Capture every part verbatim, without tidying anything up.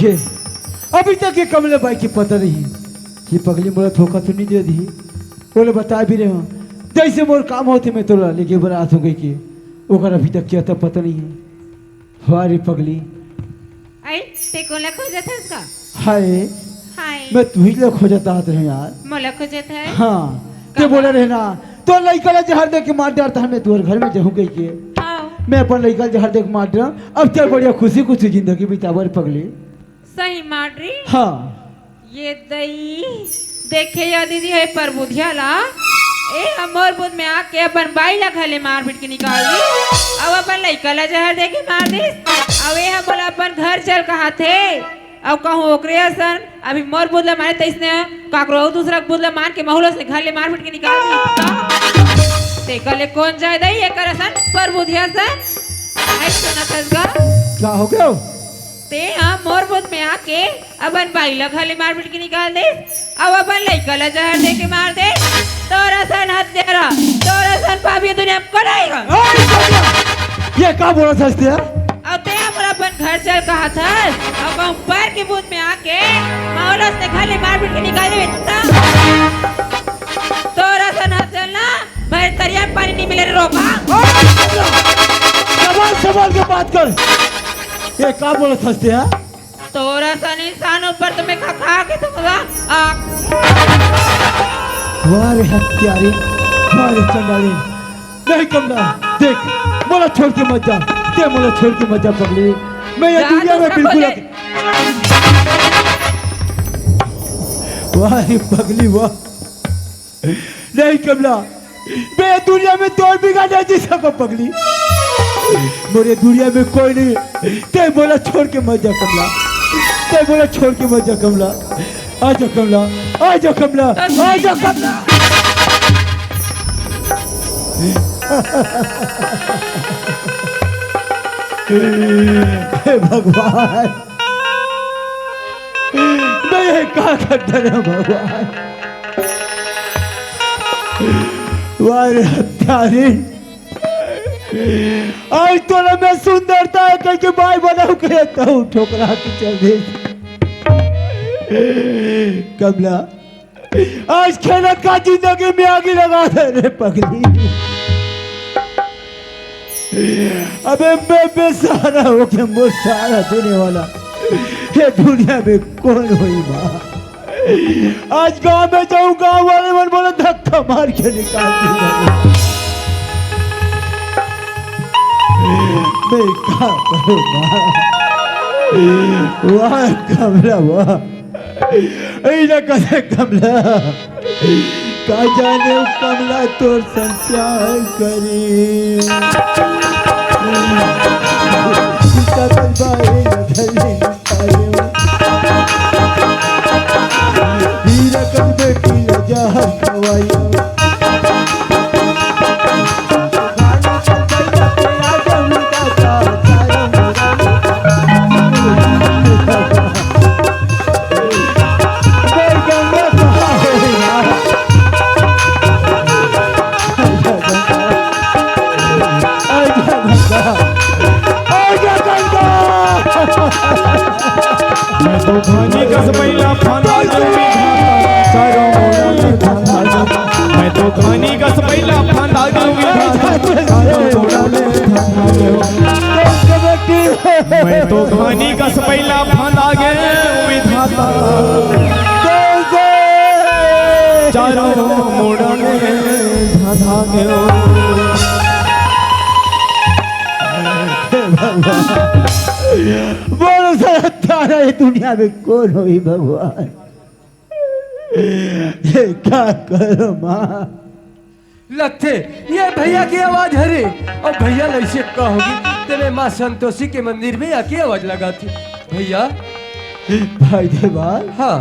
अभी तक ये कमला बाई के पता नहीं हे कि पगली मोला धोखा तो नहीं दे दिही। ओला बता भी रहे हंव, जइसे मोर काम होथे, मैं तोला लेके बर आथंव कहिके, ओकर अभी तक के अता पता नहीं हे। वाह रे पगली। आई, ते कोला खोजत हस का? हाय, हाय। मैं तुही ला खोजत आत रहेंव यार। मोला खोजत हस? हाँ, ते बोले रहे ना, तोर लइका ला जहर दे के मार डारहूं, मैं तोर घर में जाहूं कहिके। हाँ। मैं अपन लइका ला जहर दे के मार डारहूं, अब चल बढ़िया खुशी खुशी जिंदगी बिताबो रे पगली। सही मार रे। हाँ। ये दई, देखे या दीदी हे परबुधिया ला, ए हमर बुध में आके अपन बाई ला घले मार पीट के निकाल दिस, अउ अपन लइका ला जहर दे के मार दिस, अउ ए हमर अपन घर चल कहाथे, अउ कहूं ओकरे असन अभी मोर बुध ला मारे तइसने काकरो अउ दूसरा बुध ला मार के महूं ल ओइसने घले मार पीट के निकाल दिस। तेकर ले कोन जाय दई एकर असन परबुधिया असन। आई सुनत हस गा? का हो गयो? ते ह मोर बुध में आके अपन बाई ला घले मार पीट के निकाल देस, अउ अपन लइका ला जहर दे के मार देस। तोर असन हत्यारा, तोर असन पापी दुनिया में कोन हे गा? ओए, ये का बोलत हस ते? अउ ते हमर अपन घर चल कहाथस, अउ कहूं पर के बुध में आके महूं ल ओइसने घले मार पीट के निकाल देबे त? तोर असन हत्यारा ना, भैंस तरिया में पानी नहीं मिले रे रोका। ओए, संभाल, संभाल के बात कर। ये का बोलत हस ते, हाँ? तोर असन इंसान ऊपर तो मैं खा खा के तुमका आ। वाह रे हत्यारी, वाह रे चंडाली। नहीं कमला, देख, मोला छोड़ के मत जा, ते मोला छोड़ के मत जा पगली। मैं ये जा, दुनिया में दूसरा बिल्कुल खोजे। अक-, वाह रे पगली, वाह। नहीं कमला, मैं दुनिया में तोर बिना नहीं जी सकंव पगली। मोर दुनिया में कोई नहीं, ते मोला छोड़ के मत जा कमला, ते मोला छोड़ के मत जा कमला। आजा कमला, आजा कमला, आजा कमला। हे भगवान, मैं ये का कर डारेंव भगवान? वाह रे हत्यारी, आज तोला मैं सुंदरता कहिके बाई बनाहूं कहे तहूं ठोकरा के चल दे। कमला, आज खेलत का जिंदगी में आगी लगा दे रे पगली। अबे मैं बेसहारा होके मोर सहारा देने वाला ये दुनिया में कोन होही माँ? आज गांव में जाहूं, गांव वाले मन मोला धक्का मार के निकाल दिही। मैं का करूं माँ? वाह कमला वाह। ए ना कहे कमला, का जाने कमला तोर संग का करी। सीता कलबा ए ना धरे पायो। हीरा कलबे की ना जहर खवायो। मैं तो धानी कस बैला फांदा के विधाता, चारों ओर ले फांदा के। मैं तो धानी कस बैला फांदा के विधाता, चारों ओर ले फांदा के। मैं तो धानी कस बैला फांदा के विधाता, चारों ओर ले फांदा के। बोलो सर, तारा ये दुनिया में कोन होही भगवान? ये का करो माँ? लगथे ये भैया के आवाज हरे, अउ भैया ल अइसे का होगे, तेने माँ संतोषी के मंदिर में आके आवाज लगाथे। भैया। भाई देवाल। हाँ।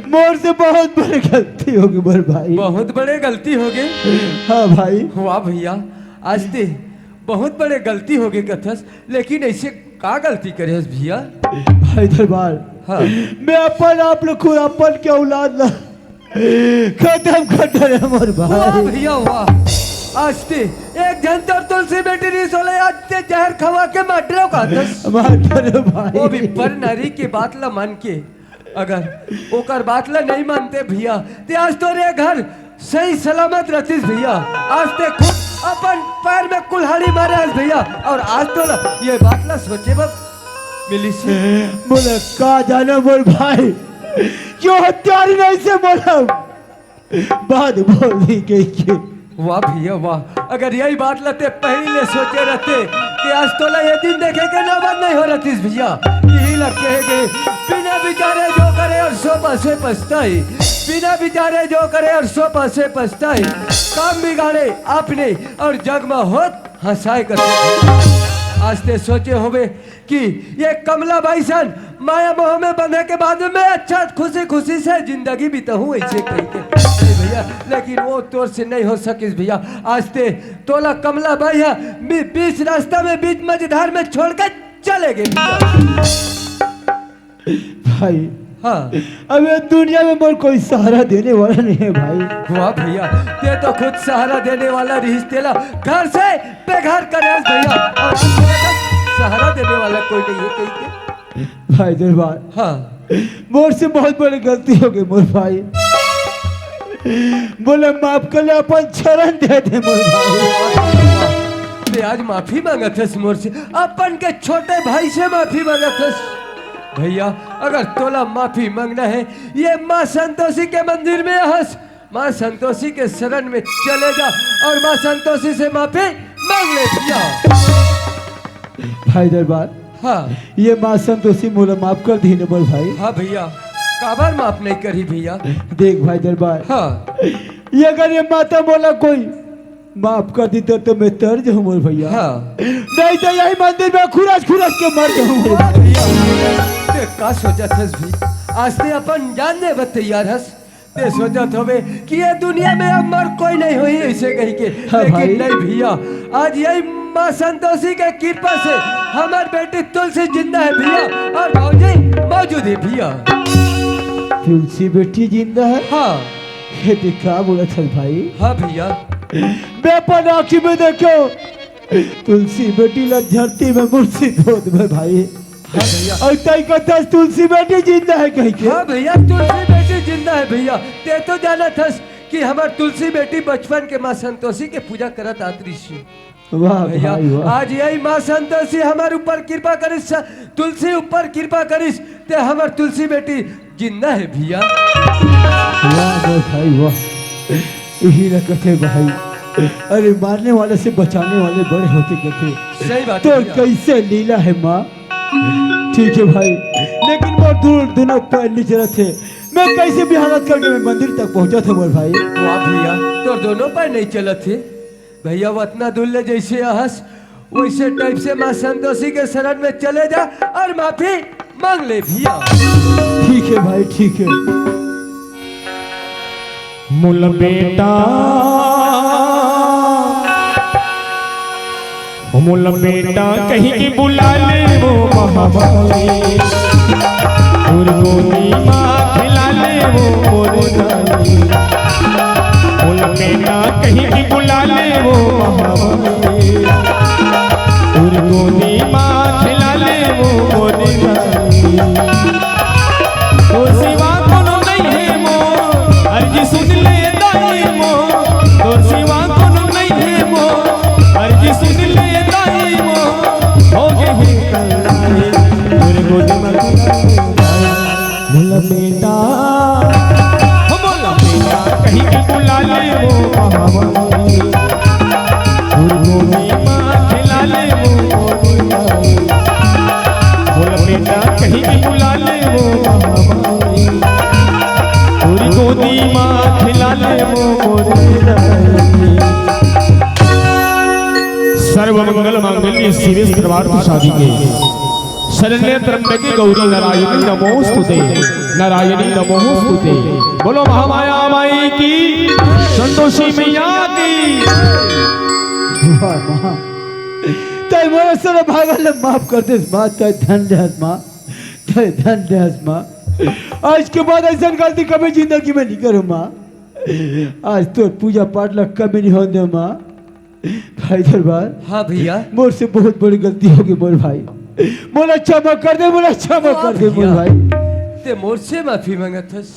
मोर से बहुत बड़े गलती होगे मोर भाई। बहुत बड़े गलती होगे। हाँ भाई। वाह भैया, आज ते बहुत बड़े गलती होगे कथस, लेकिन अइसे का गलती करे हस भैया? भाई दरबार, हाँ। मैं अपन आप ल खुरापन के औलाद ला खतम कर डारेंव मोर भाई। वाह भैया वाह। आज ते एक झन तोर तुलसी बेटी रिहिस, ओला आज ते जहर खवा के मार डरेव का दस। मार डरेव भाई। वो भी पर नारी के बात ला मान के, अगर ओकर बात ला नहीं मानते भैया, ते आज तोर ये घर सही सलामत रहतिस भैया। आज ते खुद अपन पैर में कुल्हाड़ी मारे हस भैया, और आज तोला ये बात ला सोचे बर मिलिस। मोला का जाना मोर भाई, क्यों हत्यारी नहीं से बोला बात बोल दी गई के। वाह भैया वाह, अगर यही बात ला ते पहली ले सोचे रहते कि आज तोला ये दिन देखे के नौबत नहीं हो रहतिस भैया। यही लग के गए, बिना विचारे जो करे और सौ पैसे पछताए, बिना विचारे जो करे और सौ पैसे पछताए, काम बिगाड़े आपने और जग में होत हंसाए करते। आज ते सोचे होबे कि ये कमला बाई सन माया मोह में बंधे के बाद में अच्छा खुशी खुशी से जिंदगी बिताहूं ऐसे कह के। अरे भैया, लेकिन वो तोर से नहीं हो सकिस भैया। आज ते तोला कमला बाई है बी-, बीच रास्ता में, बीच मझधार में छोड़ के चले गए भैया। भाई, हाँ। अब ये दुनिया में मोर कोई सहारा देने वाला नहीं है भाई। वाह भैया, ते तो खुद सहारा देने वाला रिहिस, तेला घर से बेघर करे हस भैया, और सहारा देने वाला कोई नहीं है कहीं के। भाई दरबार, हाँ। मोर से बहुत बड़ी गलती हो गई मोर भाई, मोला माफ कर ले, अपन शरण दे दे मोर भाई। ते आज माफी मांगत हस मोर से, अपन के छोटे भाई से माफी मांगत हस। भैया, अगर तोला माफी मांगना है, ये माँ संतोषी के मंदिर में हस, माँ संतोषी के शरण में चले जा और माँ संतोषी से माफी मांग ले भैया। भाई दरबार, हाँ। ये माँ संतोषी मोला माफ कर दी न मोर भाई। हाँ भैया, काबर माफ नहीं करी भैया? देख भाई दरबार, हाँ। ये अगर ये माता मोला कोई माफ कर दी तो, तो मैं तर जाऊं मोर भैया। हाँ। नहीं तो यही मंदिर में खुरस खुरस के मर जाऊं मोर वाह भैया। भैया, ते का सोचत हस भी? आज ते अपन जान देवे तैयार हस। ते सोचत होबे कि ये दुनिया में अब मोर कोई नहीं होही ऐसे कह के। हाँ लेकिन भाई। नहीं भैया, आज यही माँ संतोषी के कृपा से हमार बेटी तुलसी जिंदा है भैया, और भौजी मौजूद है भैया। तुलसी बेटी जिंदा है? हाँ। ये देख का बोलत हस भाई? हाँ भैया। मैं अपन आँखी में देखो तुलसी बेटी ला धरती में मूर्छित होत में भाई। हाँ भैया। और तई कहत हस तुलसी बेटी जिंदा है कह के? हाँ भैया, तुलसी बेटी जिंदा है भैया। ते तो जानत हस कि हमार तुलसी बेटी बचपन के माँ संतोषी के पूजा करत आत रही। वाह भैया, भाई, वाह। आज यही माँ संतोषी हमारे ऊपर कृपा करिस, तुलसी ऊपर कृपा करिस, ते हमार तुलसी बेटी जिंदा है भैया। वाह, वाह भाई, वाह। यही न कथे भाई, अरे, मारने वाले से बचाने वाले बड़े होते कथे। सही बात है तो भैया। कैसे लीला है माँ। ठीक है भाई, लेकिन वो दूर दोनों पैर नहीं चलत है। मैं कैसे भी हालत करके मैं मंदिर तक पहुंचा था मोर भाई। वाह भैया, तोर दोनों पैर नहीं चलत है। भैया, वो अतना दूर ले जैसे आहस, वैसे टाइप से माँ संतोषी के शरण में चले जा और माफी मांग ले भैया। ठीक है भाई, ठीक है। मोला बेटा, मोला बेटा कहीं की बुला ले वो महामाई, और गोदी माँ खिला ले वो मोर नानी। मोला बेटा कहीं की बुला ले वो महामाई, और गोदी माँ खिला ले वो मोर नानी। तोर सिवा कोनो नहीं है मोर, अर्जी सुन ले दाई मोर। तोर सिवा कोनो नहीं है मोर, अर्जी सुन ले दाई मोर। हो गे हे कलाई, तोर गोदी में मोला बेटा, मोला बेटा कहीं के बुला ले वो महामाई। तोर गोदी माँ खिला ले वो मोर नानी। मोला बेटा कहीं के बुला ले वो महामाई। तोर गोदी माँ खिला ले वो मोर नानी। सर्व मंगल मांगल्ये शिवे सर्वार्थ साधिके। शरण्ये त्र्यंबके गौरी नारायणी नमोस्तुते। नारायणी नमोस्तुते। बोलो महामाया माई की, संतोषी मैया की। वाह, माँ। तय मोर सर भागल माफ कर दे माँ, तय धन दे माँ, तय धन दे माँ। आज के बाद ऐसा गलती कभी जिंदगी में नहीं करूँ माँ। आज तोर पूजा पाठ ला कमी नहीं होने दे माँ। भाई दरबार, हाँ भैया। मोर से बहुत बड़ी गलती होगे मोर भाई, मोला क्षमा कर दे, मोला क्षमा कर दे मोर भाई। ते मोर से माफी मांगत हस,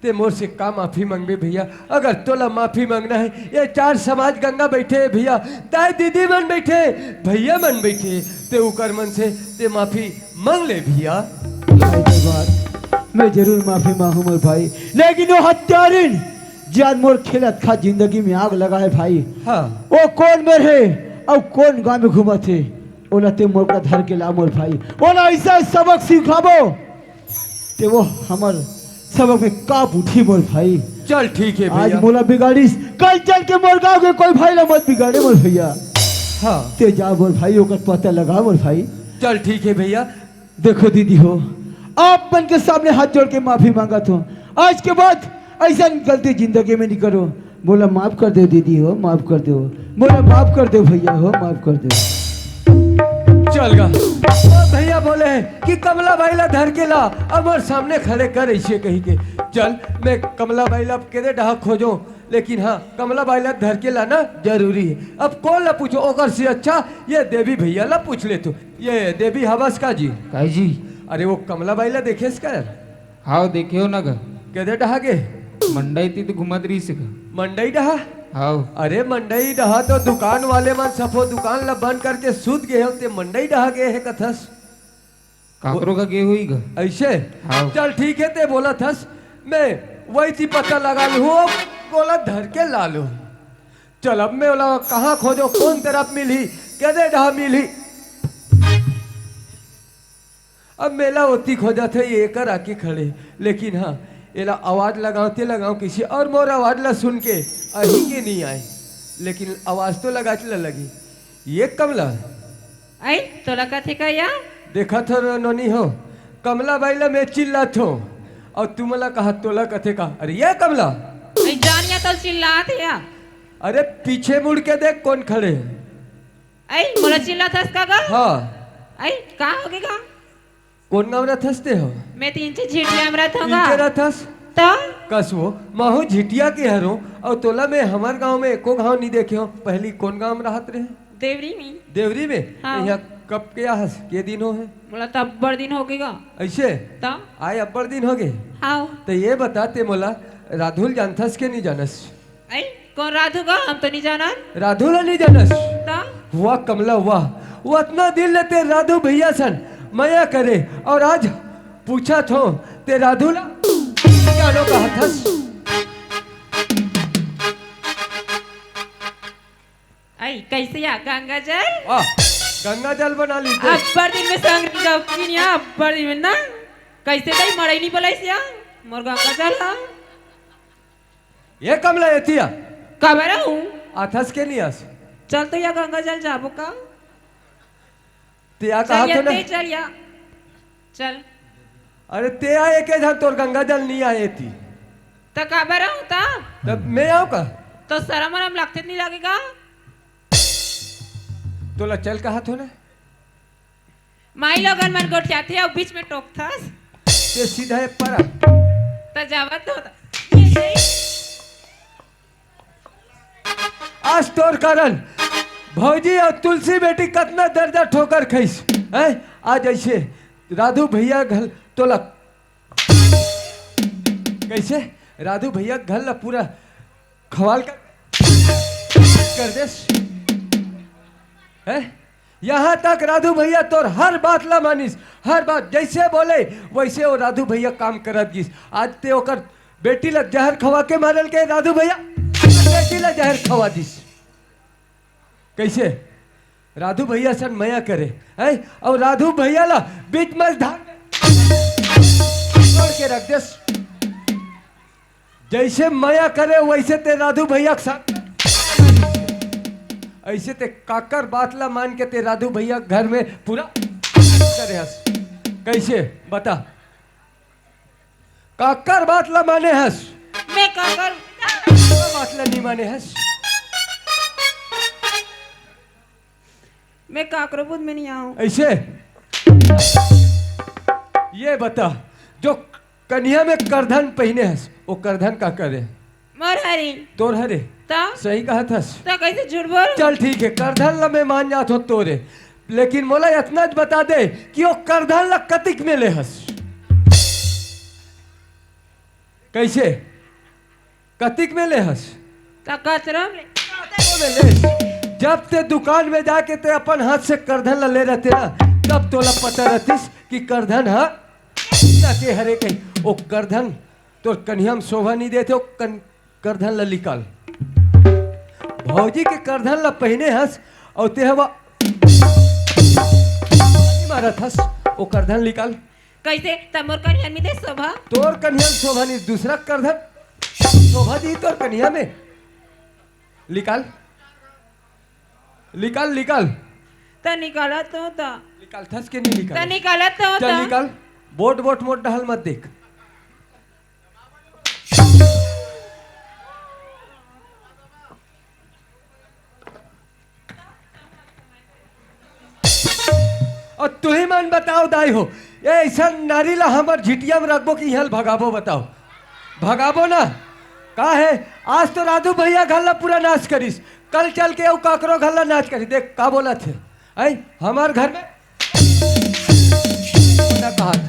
ते मोर से का माफी मांगबे भैया? अगर तोला माफी मांगना हे, ये चार समाज गंगा बइठे हे भैया, दाई दीदी मन बइठे, भैया मन बइठे, ते उकर मन से ते माफी मांग ले भैया। भाई दरबार, मैं जरूर माफी मांगहूं मोर भाई, लेकिन वो हत्यारिन, जेन मोर खेलत खात जिंदगी में आग लगाए भाई, हाँ। वो कोन मेर हे अउ कोन गांव में घूमत हे, ओला ते मोर करा धर के ला मोर भाई, ओला अइसा सबक सिखाबो, ते वो हमर सबक में कांप उठही मोर भाई। चल ठीक हे आज भैया। मोला बिगाड़िस, कल चल के मोर गांव के कोई भाई ला मत बिगाड़े मोर भैया। हाँ। ते जा मोर भाई, ओकर पता लगा मोर भाई। चल ठीक हे भैया। देखो दीदी हो, आप मन के सामने हाथ जोड़ के माफी मांगत हों। आज के बाद अइसन गलती जिंदगी में नहीं करो। मोला माफ कर देव दीदी हो, माफ कर देव। मोला माफ कर देव भैया हो, माफ कर देव। चल गा। ओ भैया बोले हे कि कमला बाई ला धर के ला, अब मोर सामने खड़े कर अइसे कहिके। चल, मैं कमला बाई ला केदे डहा खोजों, लेकिन हाँ, कमला बाई ला धर के लाना जरूरी हे। अब कोन ला पूछों, ओकर से अच्छा ये देवी भैया ला पूछ लेथों। ये देवी हवस का जी? काई जी? अरे वो कमला बाई ला देखेस का? हाव, देखे हों ना गा। केदे डहा गे? मंडई ती तो घूमत रहिस गा। मंडई डहा? हाव। अरे मंडई डहा तो दुकान वाले मन सफो दुकान ला बंद करके सूत गे हे, ते मंडई डहा गे हे कथस। काकरो का गे होही गा। अइसे? हाव। चल ठीक हे, ते बोलत हस, मैं वही ती पता लगा लूं, ओला धर के ला लूं। चल अब मैं ओला कहाँ खोजों, कोन तरफ मिलही, केदे डहा मिलही? अब मैं एला ओती खोजत हे, ये एकर आके खड़े, लेकिन हाँ, एला आवाज लगावं ते लगावं कइसे, अउ मोर आवाज ला सुन के आही के नहीं आय, लेकिन आवाज तो लगाच ला लगी। ये कमला। आई, तोला कथे का या? देखत हो रो नोनी हो, कमला बाई ला मैं चिल्लात हों, अउ तुमन ला कहा तोला कथे का? अरे ये कमला। आई, जान या तो चिल्लात हे या। अरे पीछे मुड़ के देख कोन खड़े हे। आई, मोला चिल्लात हस का गा? हाँ। आई, का होगे गा? कोन गांव रथस ते हो? मैं तीन से झिटिया में रथों गा। इनके रथस? तो? कस वो, महू झिटिया के हरों, अउ तोला मैं हमर गांव में एको घांव नहीं देखे हों। पहली कोन गांव में रहत रहे? देवरी में। देवरी में? हाँ। यहाँ कब के आहस? के दिन हो हे? मोला तो अब्बड़ दिन होगे गा। अइसे? तो? आय अब्बड़ दिन होगे? हाँ। तो ये बता ते मोला राधुल जानथस के नहीं जानस? आई, कोन राधु गा? हम तो नहीं जानन। राधु ला नहीं जानस? ता? वाह कमला वाह, वो अतना दिन ले ते राधु भैया सन मया करे, अउ आज पूछत हों ते राधु ला जानो कहा थस। आई, कइसे या गंगा जल? वाह, गंगा जल बना ली ते। अब्बड़ दिन में संग गपिन या, अब्बड़ दिन में ना। कइसे दाई मड़ई नहीं बलाइस या? मोर गंगा जल हा। ये कमला एती आ। काबर हूँ? आथस के नहीं आस? चल तो या गंगा जल जाबो का? ते आ कहा चल या, तो ना। ते चल या। चल। अरे ते आ एके झन तोर गंगा जल नहीं आए एती। त काबर हूँ त? तब मैं आऊँ का? तो शरम वरम लगथे नहीं लगेगा? तोला चल कहा थो ना। माई लोगन मन गोठियाथे अउ बीच में टोकथस। ते सीधा ए पर आ। त जावत हो त। ये सही। आज तोर कारण भौजी अउ तुलसी बेटी कतना दर्द ठोकर खइस, हैं? आज अइसे राधु भैया घल तोला कइसे राधु भैया घल ला पूरा खवाल कर, कर देस, हैं? यहाँ तक राधू भैया तोर हर बात ला मानिस, हर बात जइसे बोले वइसे वो राधू भैया काम करत गिस। आज ते ओकर बेटी ला जहर खवा के मारल के राधू भैया, बेटी ला जहर खवा दिस। कइसे? राधू भैया सन मया करे, हैं? अउ राधू भैया ला बीच में धान में तोड़ के रख देस। जइसे मया करे वइसे ते राधू भैया के साथ। अइसे ते काकर बात ला मान के ते राधू भैया के घर में पूरा करे हस। कइसे? बता। काकर बात ला माने हस? मैं काकर बात ला नहीं माने हस? मैं काकरो बुध में नहीं आऊं। अइसे? ये बता, जो कनिहा में करधन पहिने हस, वो करधन काकर हे? मोर हरे। तोर हरे? त? सही कहत हस। त कइसे झूठ बोल? चल ठीक हे, करधन ल मैं मान जात हों तोरे, लेकिन मोला अतनाच बता दे कि ओ करधन ल कतिक में ले हस? कइसे? कतिक में ले हस? त कचरा में। में ले। जब तें दुकान में जाके तें अपन हाथ से करधन ल ले रहते ना, तब तोला पता रहतिस कि करधन ह के हरे कहीं। ओ करधन तोर कनिहा म शोभा नइ देत हे, ओ कन-, करधन ल निकाल। भौजी के करधन ल पहिने हस, अउ तें हवा मारत हस, ओ करधन निकाल। कइसे? त मोर कनिहा म नइ दे शोभा? तोर कनिहा म शोभा नइ, दूसरा करधन शोभा दिही तोर कनिहा में। निकाल, निकाल, निकाल। त निकालत हों त। निकालथस के नइ निकाल? त निकालत हों चल त। निकाल। बोट, बोट मोर डहल मत देख। अउ तुही मन बताव दाई हो, ए अइसन नारी ला हमर झिटिया म रखबो कि इहाँ ल भगाबो बताव? भगाबो ना? का हे, आज तो राधू भइया घर ला पूरा नास करिस, कल चल के अउ काकरो घर ला नास करिस। देख का बोलत हे, अई हमर घर में ना कहत।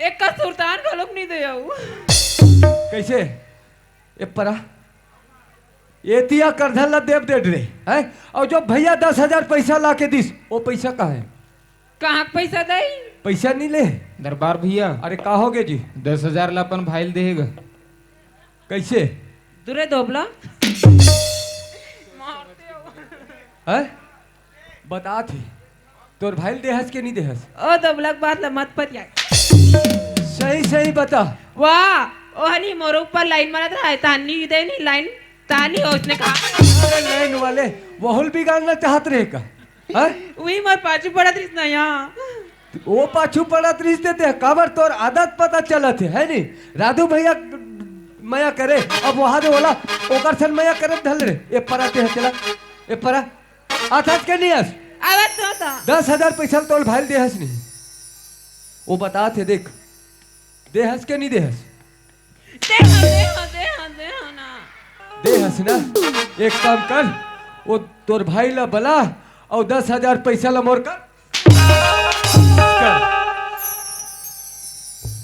एक का सुरतान घलोक नइ दे अउ। कइसे? ए परा, एतिया करधन ला देब दे रे, हैं? अउ जो भइया दस हजार पइसा ला के दिस, ओ पइसा कहाँ हे? कहाँ के पइसा दई? पइसा नइ ले। दरबार भइया। अरे का होगे जी? दस हजार ला अपन भाई ल देहे गा। कइसे? दूरे दोबला। हैं? बतात हे। तोर भाई ल देहस के नइ देहस? ओ दोबला के बात ला मत पतिया। सही सही बता। वाह, ओहनी मोर ऊपर लाइन मारत रहा, तानी दे नइ लाइन, तानी ओसने कहा। अरे लाइन वाले, वहू ल बिगाड़ना चाहत रहे का? हैं? उही मोर पाछू पड़त रहिस ना इहाँ। ओ पाछू पड़त रहिस ते, ते काबर तोर आदत पता चलत हे, है नी? राधू भइया मया करे, अब वहाँ दे ओला, ओकर सन मया करे धल रे। ए परा ते ह चला, ए परा। आथस के नइ अस? आवत हों त। दस हजार पइसा ल तोर भाई ल देहस नहीं। ओ बतात हे, देख। देहस के नइ देहस? देहूँ, देहूँ, देहूँ, देहूँ ना। देहस ना? एक काम कर, ओ तोर भाई ल बला, अउ दस हजार पइसा ल मोर कर। कर।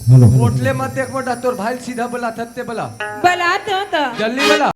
Hello, hello. पोटले मत देख मोटा, तोर भाई ल सीधा बला, थत्ते बला। बला तो, तो। जल्दी बला।